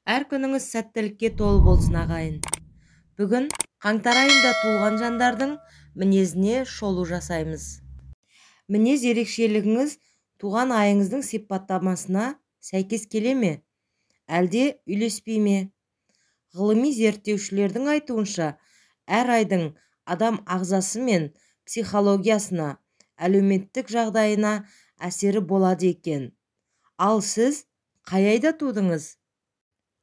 Әр күніңіз сәттілікке толы болсын, ағайын. Бүгін қаңтар айында туылған жандардың мінезіне шолу жасаймыз. Мінез ерекшелігіңіз туған айыңыздың сипаттамасына сәйкес келе ме, әлде үйлеспей ме? Ғылыми зерттеушілердің айтуынша, әр айдың адам ағзасы мен психологиясына, әлеуметтік жағдайына әсері болады екен. Ал сіз қай айда тудыңыз?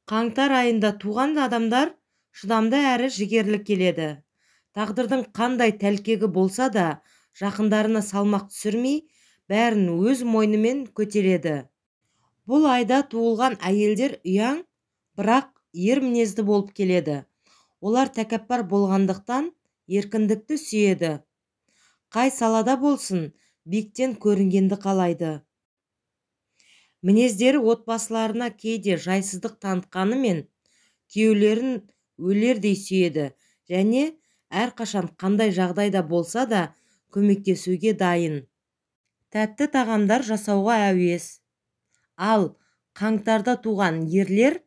Қаңтар айында туған адамдар шыдамды әрі жігерлі келеді. Тағдырдың қандай тәлкегі болса да, жақындарына салмақ түсірмей, бәрін өз мойнымен көтереді. Бұл айда туылған әйелдер ұяң, бірақ ер мінезді болып келеді. Олар тәкаппар болғандықтан еркіндікті сүйеді. Қай салада болсын, биіктен көрінгенді қалайды. Мінездері отбасыларына кейде жайсыздық танытқанымен, күйеулерін өлердей сүйеді және әрқашан қандай жағдайда болса да көмектесуге дайын. Тәтті тағамдар жасауға әуес. Ал қаңтарда туған ерлер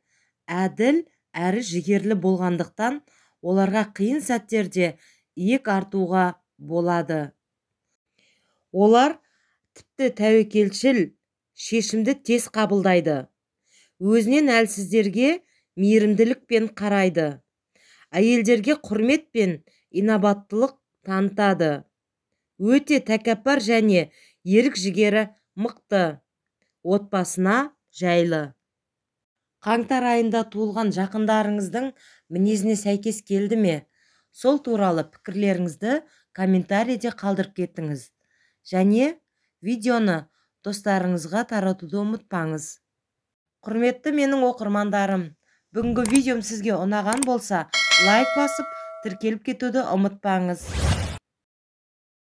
әділ әрі жігерлі болғандықтан, оларға қиын сәттерде иек артуға болады. Олар тіпті тәуекелшіл, шешімді тез қабылдайды. Өзінен әлсіздерге мейірімділікпен қарайды. Әйелдерге құрмет пен инабаттылық танытады. Өте тәкаппар және ерік-жігері мықты. Отбасына жайлы. Қаңтар айында туылған жақындарыңыздың мінезіне сәйкес келді ме? Сол туралы пікірлеріңізді комментарийде қалдырып кетіңіз. Және видеоны достарыңызға таратуды ұмытпаңыз. Құрметті менің оқырмандарым, бүгінгі видеом сізге ұнаған болса, лайк басып, тіркеліп кетуді ұмытпаңыз.